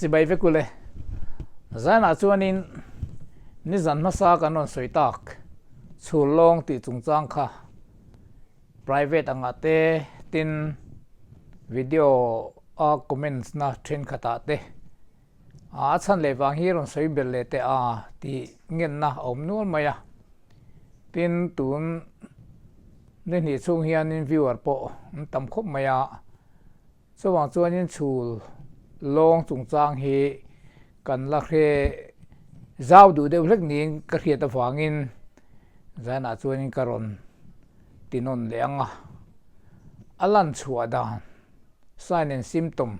Chibai vek ule. Zainah chuanin nizan hmasa kan rawn sawi tak chhul lawng tih chungchang kha private angah te tin video a comments na thenkhatah te a chhan leh vang hi rawn sawi belh leh teh a tih ngenna a awm nual mai a. Tin tun ni hnih chhung hianin viewer pawh an tam khawp mai a. Chuvang chuanin chhul lawng chungchang hi kan la hre zau duh deuh hlek niin ka hriat avangin zanah chuanin ka rawn ti nawn leh ang a. A lan chhuah dan, sign and symptom,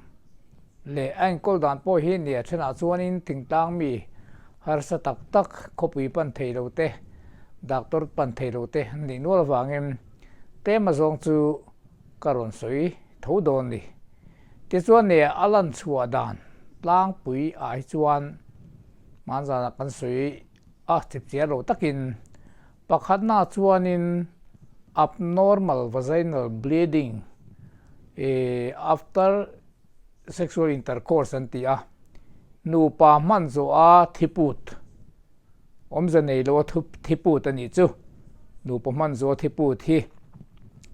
leh a enkawl dan pawh hi nia thenah chuanin thingtlang mi harsa tak tak khawpui pan thei lo te, doctor pan thei lo te an nih nual avangin tlem azawng chu ka rawn sawi tho dawn ni. Tichuan nia a lan chhuah dan tlangpui ah hi chuan hmanzanah kan sawi a chipchiar lo takin pakhatna chuanin abnormal vaginal bleeding after sexual intercourse an ti a, nupa hman zawh a thiput Awmze nei lo a thiput a nih chu. Nupa hman zual thiput hi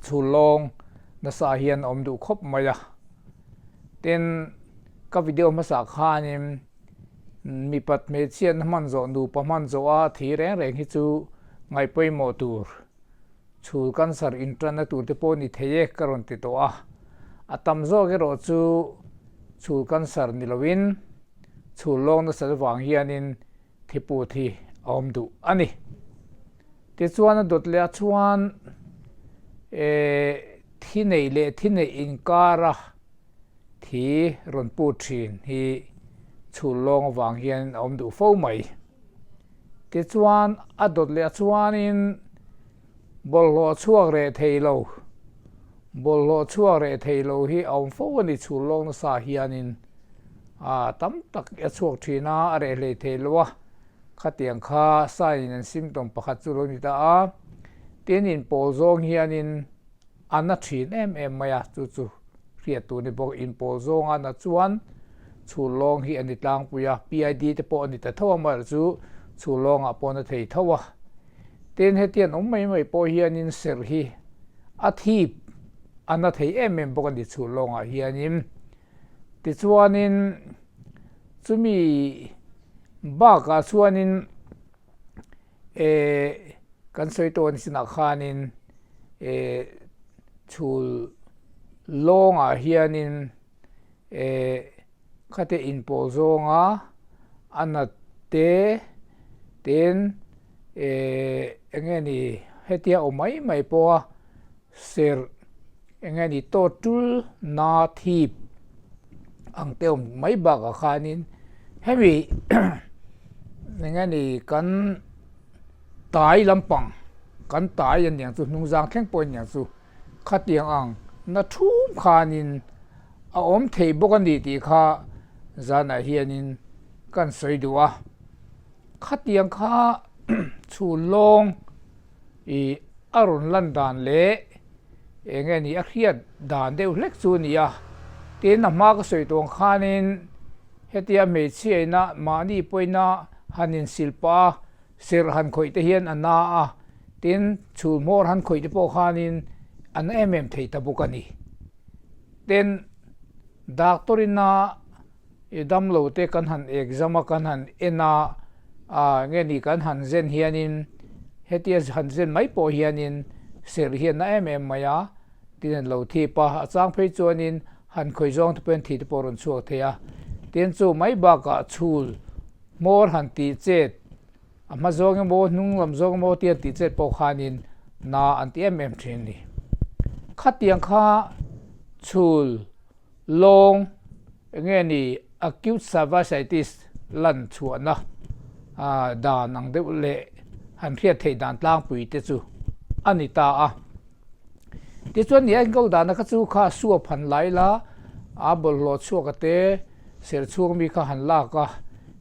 chhul lawng nasa hian a awm duh khawp mai a. Tin, ka video hmasa khanin mipat hmeichhiatna hman zawh nupa hman zawh a thi reng reng hi chu ngaih pawimawh tur chhul cancer intanna tur te pawh ni thei e ka rawn ti tawh a. A tam zawk erawh chu chhul cancer ni loin chhul lawng nasat avang hianin thiput hi a awm duh a ni. Tichuan a dawt leh ah chuan thi neih leh thi neih inkara thi rawn put thin hi chhul lawng avang hian a awm duh fo mai. Tichuan a dawt leh ah chuanin bawlhhlawh chhuak reh thei lo, bawlhhlawh chhuak reh thei lo hi a awm fo a ni chhul lawng nasa hianin. A tam tak a chhuak thin a, a reh hlei thei lo a, khatiang kha sign and symptom pakhat chu lo ni ta a, tin inpawl zawng hianin a na thin em em mai a, chu chu hriat tur ni bawk, inpawl zawng a na chuan chhul lawng hi a ni tlangpui a, PID te pawh a ni ta tho a, amaherawhchu chu chhul lawngah pawh a na thei tho a, tin hetiang awm mai mai pawh hianin serh hi a thip a na thei em em bawk a ni chhul lawngah hianin. Tichuanin chumi bakah chuanin eh kan sawi tawh an sinah khanin eh chhul lawngah hianin eh khate inpawl zawnga a nat te tin eh eng nge ni hetia awm mai mai pawha Serh eng nge ni tawt tul na thip ang te awm mai bakah khanin hemi eng nge ni kan tai lampang kan tai a niang chu hnung zang thleng pawh a niang chu khatiang ang na thum khanin a awm thei bawk a ni tih kha zanah hianin kan sawi duh a khatiang kha chhun lawng. I a rawn lan dan leh eng nge ni a hriat dan deuh hlek chu a ni a, tin a hma ka sawi tawh ang khanin hetia hmeichhia ina mahni pawina han insil pah a, serh han khawih te hian a na a, tin chhul hmawr han khawih te pawh khanin a na em em thei ta bawk a ni. Tin doctor ina I damlo te kan han exam a, kan han en a, ah nge ni kan han zen hianin hetia han zen mai pawh hianin serh hi a na em em mai a, tin an lo thip a, a chang phei chuanin han khawih zawng te pawhin thi te pawh a rawn chhuak thei a, tin chu mai bakah chhul hmawr han tih chet a hma zawng emaw hnung lam zawng emaw te an tih chet pawh khanin na an ti em em thin a ni. Khatiang kha chhul Lawng enge ni acute cervicitis lan chhuahna dan ang deuh leh han hriat theih dan tlangpui te chu a ni ta a. Tichuan ni a enkawl dana kha chu kha suap han lai la, a bawlhhlawh chhuak a te serh chhung mi kha han lak a,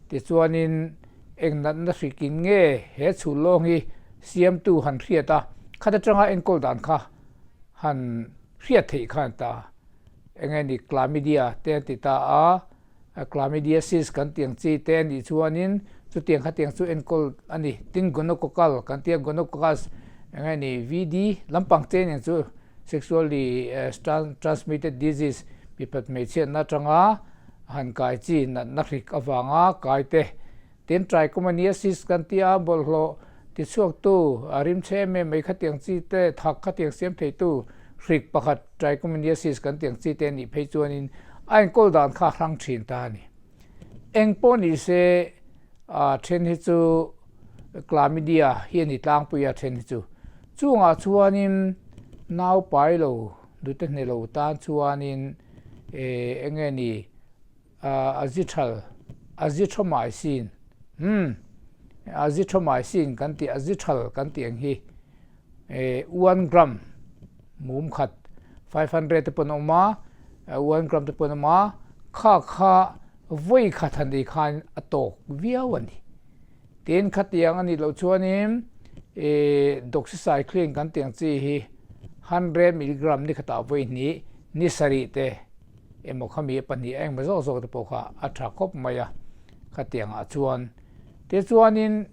tichuanin eng natna hrikin nge he chhul lawng hi siamtu han hriat a, khat atanga enkawl dan kha han hriat theih kha a ni ta. Eng nge ni chlamydia te an ti ta a, Chlamydiasis kan tih ang chi te a nih chuanin chutiang khatiang chu enkawl a ni. Tin, gonococcal kan tih a, gonococcus eng nge ni VD lampang che nen chu sexually transmitted disease mipat hmeichhiatna atanga han kai chi natna hrik avanga kai te. Tin, trichomoniasis kan tih a, bawlhhlawh tichhuaktu a rimchhe em em mai khatiang chi te, thak khatiang siam theitu hrik pakhat trichomoniasis kan tih ang chi te nih phei chuanin a enkawl dan kha a hrang thin ta a ni. Eng pawh ni se a then hi chu chlamydia hi a ni tlangpui a then hi chu. Chungah chuanin nau pai lo dute hne lo tan chuanin eng nge ni Azithral, Azithromycin, umm, Azithromycin kan tih, Azithral kan tih ang hi one gram mum khat 500 te pawn a awm a, one gram te pawn a awm a, kha kha vawi khat han ei khan a tawk viau a ni. Tin, khatiang a nih loh chuanin Doxycycline kan tih ang chi hi 100 milligram ni khatah vawi hnih ni sarih te emaw khami a pahnih a engmaw zawk zawk te pawh kha a tha khawp mai a, khatiangah chuan. Tichuanin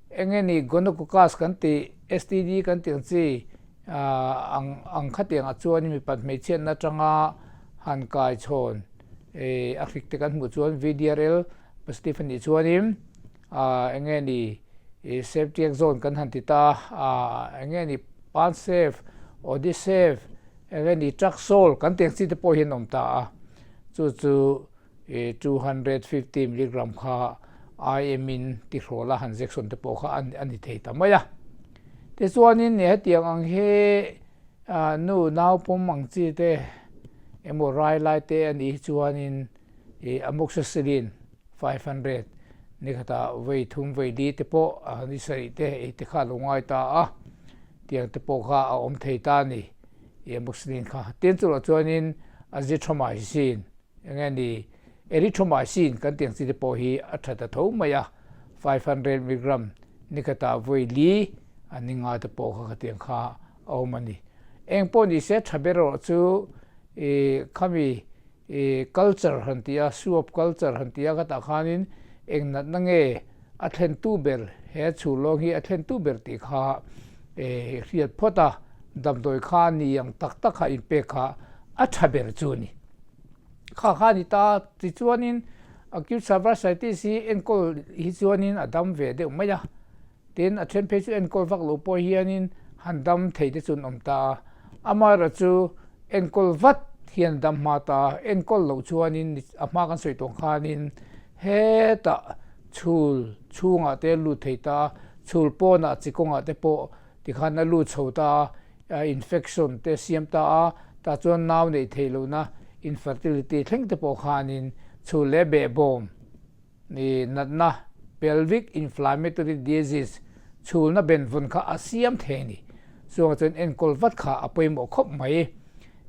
eng nge ni Gonococcus kan tih, STD kan tih ang chi ang ang khatiangah chuan mipat hmeichhiatna atanga han kai chhawn a hrik te kan hmuh chuan VDRL positive a nih chuanin eng nge ni Ceftriaxone kan han ti ta a, eng nge ni Pancef, Odicef, Eng nge ni Traxol kan tih ang chi te pawh hian awm ta a, chu chu 250 milligram kha IM in tihrawl a han injection te pawh kha a ni thei ta mai a. Tichuanin hetiang ang hi nu nau pawm ang chi te emaw rai lai te a nih hi chuanin amoxicillin 500 ni khatah vei thum vei li te pawh ni sarih te ei te kha a lo ngai ta a. Tiang te pawh kha a awm thei ta a ni i amoxicillin kha. Tin chutah chuanin azithromycin eng nge ni erythromycin kan tih ang chi te pawh hi a tha ta tho mai a, 500 milligram ni khatah vawi li a ni nga te pawh kha khatiang kha a awm a ni. Eng pawh ni se tha ber erawh chu i khami i culture han tih a, swab culture han tih a khatah khanin eng natna nge a thlentu ber, he chhulawng hi a thlentu ber tih kha hriat phawt a, damdawi kha ni ang tak tak kha inpek kha a tha ber chu a ni. Kha kha a ni ta, tichuanin acute cervicitis hi enkawl hi chuanin a dam ve deuh mai a. Tin, a then phei chu enkawl vak lo pawh hianin han dam thei te chu an awm ta a. Amaherawh chu enkawl vat hian a dam hma ta a, enkawl loh chuanin a hma kan sawi tawh khanin hetah chhul chhungah te a lut thei ta a, chhul pawnah chi kawngah te pawh tikhan a lut chho ta a, infection te a siam ta a, tah chuan nau neih theih lohna infertility thleng te pawh khanin chhul leh behbawm Ni natna, pelvic inflammatory disease, chhulna benvawn kha a siam thei a ni. Chuvang chuan enkawl vat kha a pawimawh khawp mai.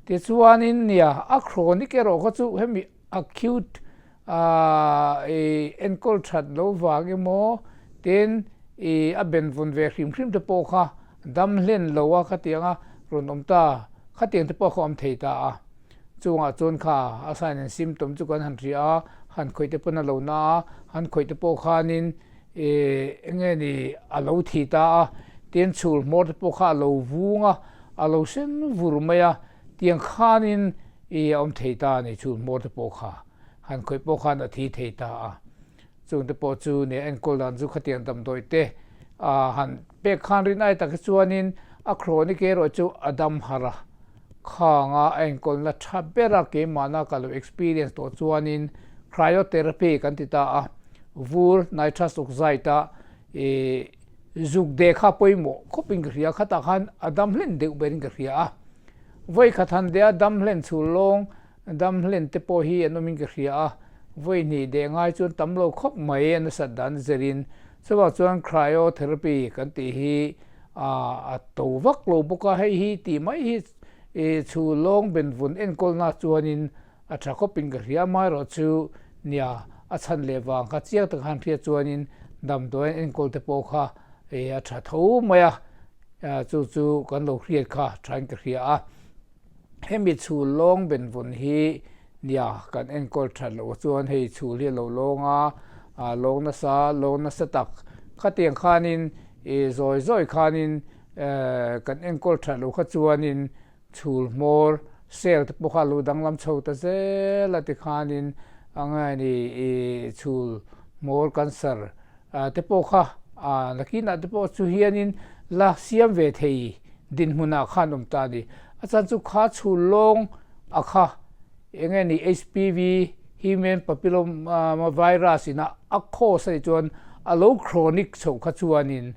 Tichuanin nia, a chronic erawh kha chu hemi acute i enkawl that lo vang emaw tin i a benvawn ve hrim hrim te pawh kha dam hlen lo a khatianga rawn awm ta, khatiang te pawh kha awm thei ta a. Chungah chuan kha a sign and symptom chu kan han hria a, han khawih te pawn a lo na a, han khawih te pawh khanin ih eng nge ni a lo thi ta a, tin chhul hmawr te pawh kha a lo vung a, a lo sen vur mai a, tiang khanin ih a awm thei ta a ni chhul hmawr te pawh kha, han khawih pawh khan a thi thei ta a. Chung te pawh chu nia enkawl dan chu khatiang damdawi te a han pek khan rin ai tak hi chuanin a chronic erawh chu a dam har a, khanga a enkawlna tha bera keimahna ka lo experience tawh chuanin cryotherapy kan ti ta a, vur nitrous oxide a ih zuk deh kha pawimawh khawpin ka hria, khatah khan a dam hlen deuh berin ka hria a, vawi khat han deh a dam hlen chhul lawng Dam hlen te pawh hi an awmin ka hria a, vawi hnih deh ngai chuan tam lo khawp mai a nasat dan zerin. Chuvang chuan cryotherapy kan tih hi a to vak lo bawk a, hei hi tih mai hi chhu lawng benvun enkawlna chuanin a tha khawpin ka hria. Amaherawh chu nia a chhan leh vang kha chiang taka han hriat chuanin damdawi an enkawl te pawh kha a tha tho mai a, chu chu kan lo hriat kha thain ka hria a. Hemi chhul lawng benvawn hi Nia, kan enkawl that loh chuan hei chhul hi a lo lawng a, a lawng nasa, lawng nasa tak. Khatiang khanin ih zawi zawi khanin kan enkawl that loh kha chuanin chhul hmawr cell te pawh kha a lo danglam chho ta zel a tikhanin a ngai ni ih chhul hmawr cancer te pawh kha nakinah te pawh chu hianin la siam ve thei dinhmunah khan awm ta a ni. A chan chu kha chhul lawng a kha eng nge ni HPV, Human Papilloma Virus ina a cause a nih chuan a lo chronic chhoh kha chuanin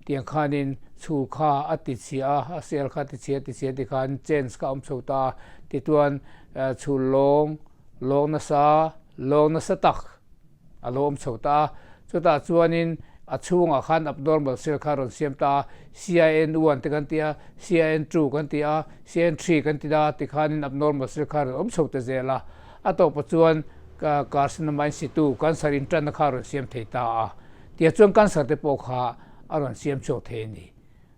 tiang khanin chhul kha a ti chhia a, a cell kha a ti chhia a ti chhia tikhan change kha a awm chho ta a, tichuan chhul lawng, lawng nasa, lawng nasa tak. A lo awm chho ta a, chutah chuanin a chhungah khan abnormal cell kha a rawn siam ta a, CIN1 te kan ti a, CIN2 kan ti a, CIN3 kan ti a tikhanin abnormal cell kha a rawn awm chho ta zel a, a tawpah chuan carcinoma in situ cancer intanna kha a rawn siam thei ta a, tiah chuan cancer te pawh kha a rawn siam chhuak thei a ni.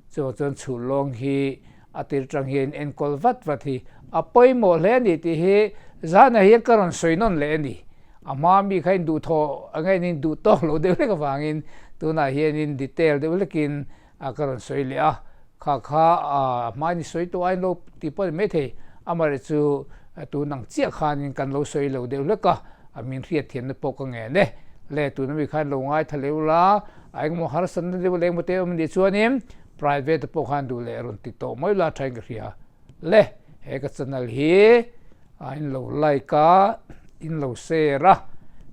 Chuvang chuan chhul lawng hi a tir tang hian enkawl vat vat hi a pawimawh hle a ni tih hi zanah hian ka rawn sawi nawn leh a ni. A hma mi kha in duhthawh a ngaih in duh tawk lo deuh hlek avangin tunah hianin detail deuh hlekin ka rawn sawi leh a. Kha kha a hma in i sawi tawh a in lo tih pawh a ni maithei. Amaherawhchu chu tun ang chiah khanin kan lo sawi lo deuh hlek a, a min hriatthiamna pawh ka ngen e. Le tuna mi khan lo ngaithla leh ula. A engmaw harsatna deuh leh engmaw te awm anih chuanin private pawh khan duh leh rawn ti tawh mai la thain ka hria. Le, he ka channel hi a in lo like a, in lo share a,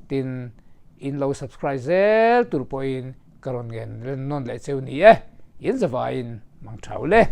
tin in lo subscribe zel tur pawhin ka rawn ngen nawn leh cheu ni e. In zavaiin mang thau le.